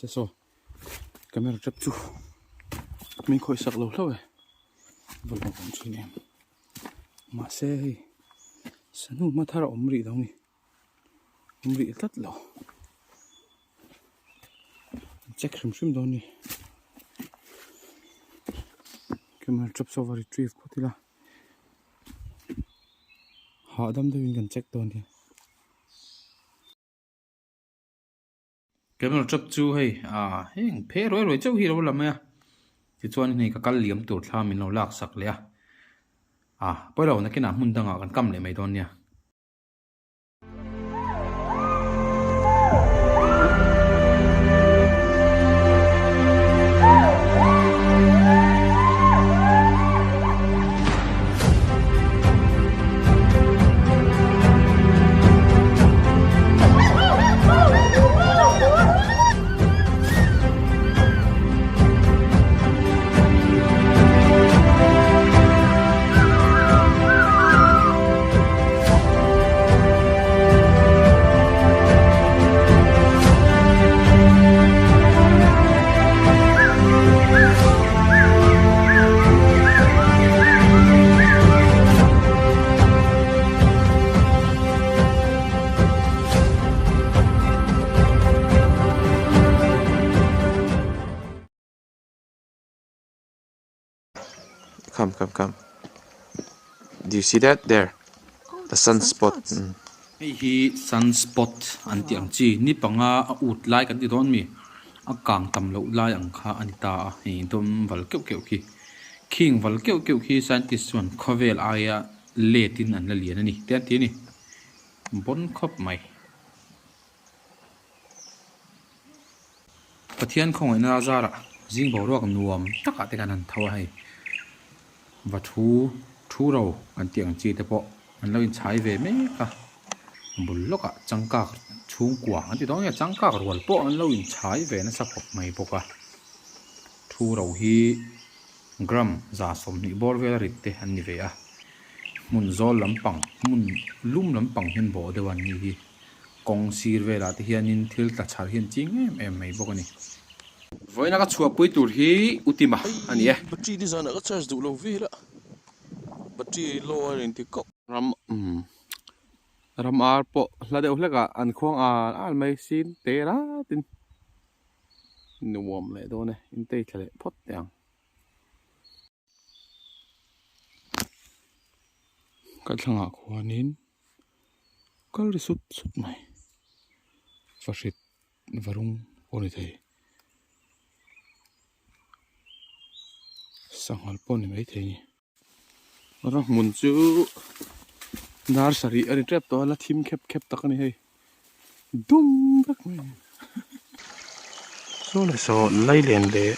Mahse saw camera trap chu min khawih sak lo hlauh e va lawm awm thin em mahse hei sahnu hma thar a awm rih lo ni awm rih tlat lo check hrim hrim dawn ni camera trap saw va retrieve phawt ila hahdam deuhin kan check dawn nia. Camera trap chu hei ah heng phe ruai ruai chauh hi a lo la mai a tichuan hei ka kal liam tur thla min lo lak sak leh a ah pawilo nakinah hmun dangah kan kam leh mai dawn nia. Come come come Do you see that there the sunspot Hei hi sunspot an tih ang chi ni panga a ut lai kan ti dawn mi a kang tam loh lai ang kha a ni ta a hei dawm val keuh keuh khi khing val keuh keuh khi scientist chuan khawvel aia let in an la lian a ni te an ti a ni bawn khawp mai. Pathian khawngaihna a zarah zing boruak nuam takah te khan an tho a hei va thu thu ro kan tih ang chi te pawh an lo inchhai ve mek a bul lawkah changkak chhungkua an ti dawn nge changkak rual pawh an lo inchhai ve nasa khawp mai bawk a thu ro hi gram 20 bawr vel a rit te an ni ve a hmun zawl lampang hmun lum lampang hian bawh deuh an ni hi. Kawng sir velah te hianin thil tla chhar hi an ching em em mai bawk a ni. Vawiina ka chhuahpui tur hi Utima a ni e. Battery ni zanah ka charge duh lo vel a, battery low a rawn ti kauh. Ram umm ram ar pawh hla deuh hlekah an khuang al al mai sin te ratin nuam leh dawn e, intei thla leh phawt teh ang. Ka thlangah khuanin kal ri sup sup mai fahrit varung pawh ni thei sanghal pawh ni mai thei a ni ram hmun chu dar sarih a ni tep tawh a la thim khep khep tak a ni hei dum vek mai a ni. Saw leh saw lailen leh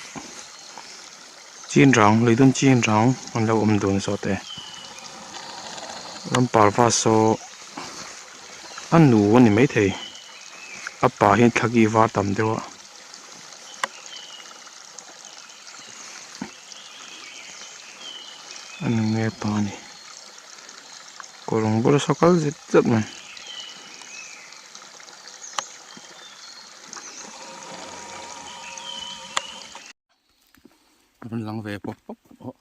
chin rang lui dun chin rang an lo awm dun zawt e ram parva saw a nu a ni maithei a pa hi thlaki var tam deuh a. A nu nge pa a ni kawr ang bula saw kal zet zet mai. Rawn lang ve pawp pawp pawh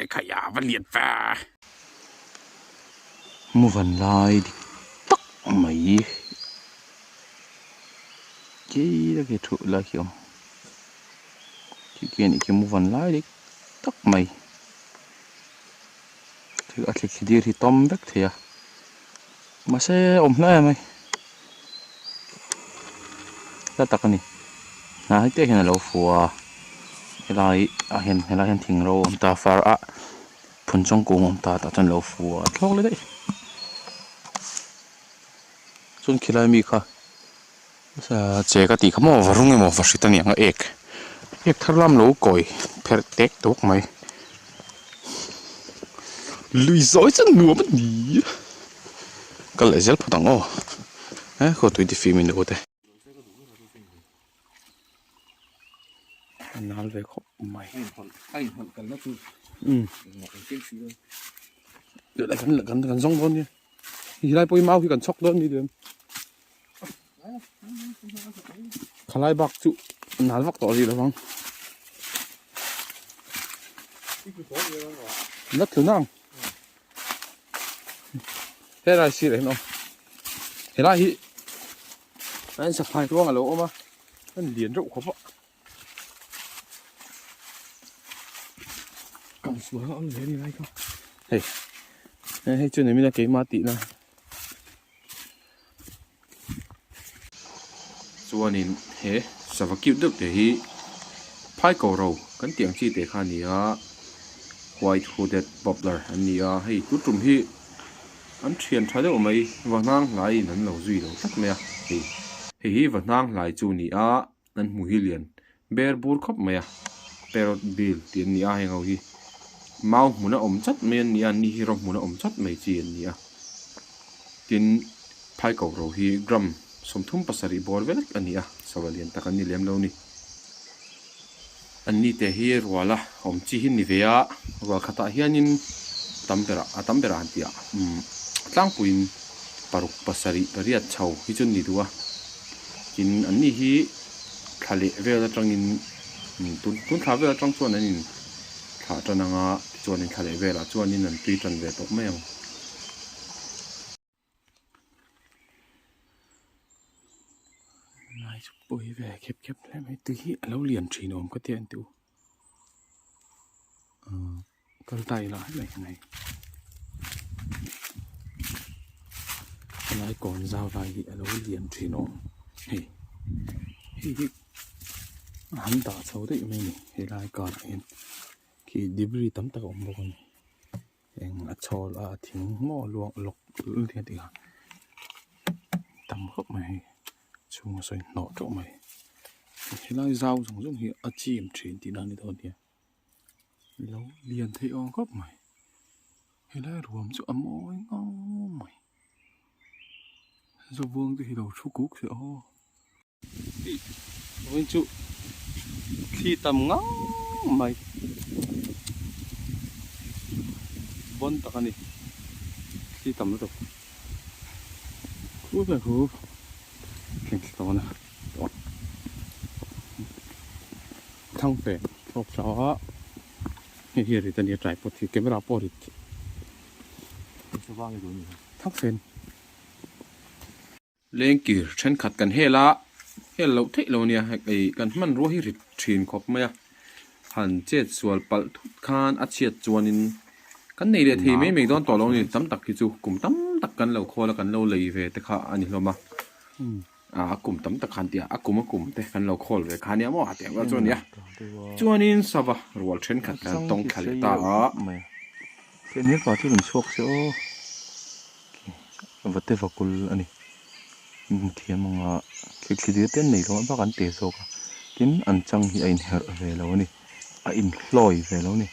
ekhai a va lian ve mu van lai dik tak mai khi a khi thuh lai khi a awm khi khi a nih khi mu van lai dik tak mai. Thil a thli thli dir hi tawm vek thei a mahse awm hle mai hla tak a ni hnah hi te hian a lo fu a helai ah hian helai hian thing ro a awm ta far ah phun chawng kung a awm ta tah chuan a lo fu a thlawk leh daih chuan khilai mi kha che ka tih kha maw va rawng emaw va hrit a ni ang a ek ek thar lam lo kawi pherh tek tawk mai lui zawi chu nuam a ni kal leh zel phawt ang aw he khaw tui ti fim in u te a nal ve khawp mai kan kan zawng dawn nia helai pawh hi mau hi kan chhawk dawn a ni. Khalai bak chu nal vak tawh rih lovang. La tlu nang. Helai sirah hian a awm. Helai hi an saphai ruang a lo awm a, an lian reuh khawp a. Kan sual a awm ve a ni lai kha. Hei hei chu ni mina keimah tihna. Chuanin he sava cute deuh te hi phai ko ro kan tih ang chi te kha a ni a white hooded poplar an ni a hei tun tum hi an thian tha deuh mai vahnang hlaiin an lo zui lo tlat mai a hei hei hi vahnang hlai chu a ni a an hmu hi lian ber bur khawp mai a parrot bill tih an ni a heng ho hi mau hmuna awm chat mai an ni a ni hi rawng hmuna awm chat mai chi an ni a tin phai ko ro hi gram 37 bawr vel a ni a sava lian tak an ni lem lo a ni an ni te hi rual a awm chi hi ni ve a rual khatah hianin tam berah a tam berah han tih ah umm tlangpuiin paruk pasarih pariat chho hi chu an ni duh a tin an ni hi thla leh vel atangin tun tun thla vel atang chuan an in thlah tan anga tichuanin thla leh velah chuanin an tui tan ve tawh mai ang. Lai chu pawi ve khep khep hle mai tui hi a lo lian thin awm ka tia an ti u ahh kal ta ila helai hian hei helai kawn zau lai hi a lo lian thin awm hei hei hi a han dah chho daih mai a ni helai karah hian khi debris tam tak a awm bawk a ni. Eng a chhawl a thing maw luang lawk lawk a tih kha tam khawp mai hei chhung a sawi hnawh teuh mai helai zau zawng zawng hi a chim thin tihna a ni dawn nia lo lian theih awm khawp mai helai ruam chu a mawi ngau mai zawbuang te hi lo thu kuk se aw. Vawiin chu thli tam ngang mai bawn tak a ni thli tam lutuk khup leh khup thleng thla dawn a thang fe thlawk thla a hei hi a rit a ni a tripod hi camera pawh a rit thang fen. Lengkir thenkhat kan hel a, hel loh theih lo nia hei kan hmanrua hi rit thin khawp mai a, han chet sual palh thut khan a chhiat chuanin kan nei leh thei mai mai dawn tawh lo a ni, tam tak hi chu kum tam tak kan lo khawl a kan lo lei ve te kha a ni hlawm a, a kum tam tak khan tih a kum a kum te kan lo khawl ve kha nia maw a tih ang chu a ni a, chuanin sava rual thenkhat kan tawng thla leh ta a. Vate vakul a ni thiam anga thli thli dir te an nei lo a bak an te zawk a tin an chang hi a inherh ve lo a ni a inhlawi ve lo a ni.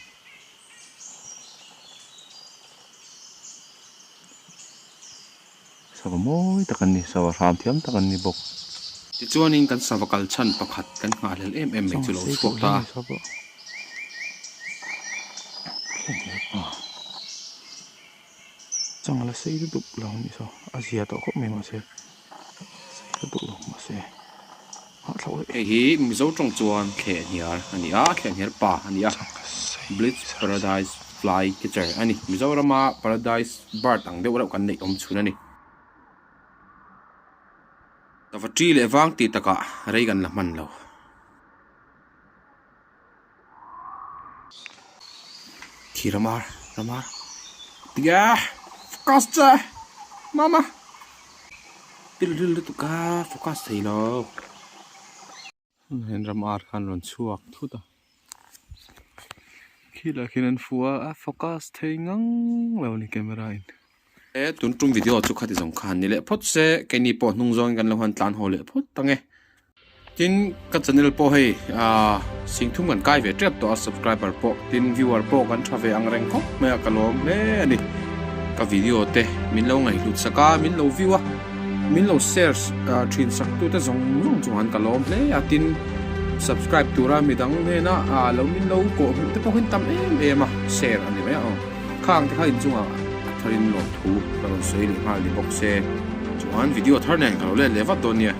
Sava mawi tak an ni sava hram thiam tak an ni bawk. Tichuanin kan sava kal chhan pakhat kan nghahhlelh em em mai chu lo chhuak ta a. Chang la sei lutuk lo a nih saw a zia tawh khawp mai mahse sei lutuk lo mahse hah thlauh leh. Hei hi Mizo tawng chuan thlehhniar a ni a, thlehhniar pa a ni a, Blitz Paradise Fly Catcher a ni. Mizorama Paradise Bird ang deuh reuh kan neih awm chhun a ni. Sava ṭi leh vang tih takah rei kan la hman lo. Khi ramar ramar tia focus che mama pil ril lutuk a focus thei lo hian ramar khan rawn chhuak thut a khilaiah khian an fuh a a focus thei ngang lo a ni camera in. E tun tum video chu khati zawng khan ni leh phawt se keini pawh hnung zawngin kan lo han tlan haw leh phawt ang e. Tin, ka channel pawh hei aah singthum kan kai ve tep tawh a, subscriber pawh tin viewer pawh kan tha ve ang reng khawp mai a, ka lawm hle a ni. Ka video te min lo ngaihhlut sak a, min lo view a, min lo share thin sak tu te zawng zawng chuan ka lawm hle a, tin subscribe tura midang hnena aah lo min lo kawh hmuh te pawh hi an tam em em a, share a ni mai a aw. Khang te kha inchungah a tharin lawmthu ka rawn sawi leh nghal ni bawk se. Chuan video thar nen ka lo let leh vat dawn nia.